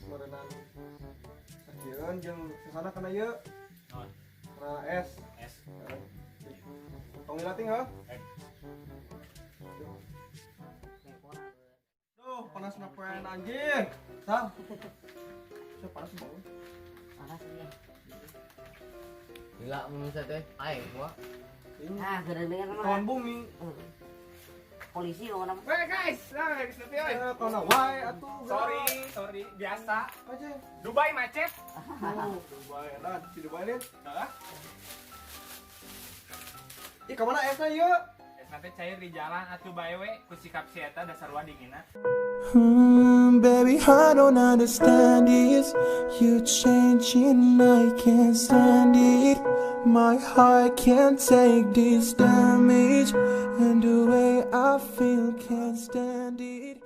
Meureunan sakieun jeung sesana kana ieu. Naon? Kana es. Es. Heeh. Tong dilatih heuh. Eh. Duh, panas napoean anjir. Sal. Saya panas banget. Panas ya. Gila mun teh aing gua. Ini Ah, geureuh mah. kawan bumi. Polisi pokoknya mah. Weh guys, nah geus nepi euy. Eh, kawan wae atuh. Sorry, sorry, biasa. Aja. Dubai macet. Oh, Dubai, nah, di Dubai nih. Heeh. Ih, kemana esna ieu? Es nanti cair di jalan atuh bae we ku sikap si eta dasar wa dinginna. Baby, I don't understand this. You changing, I can't stand it. My heart can't take this damage, and the way I feel can't stand it.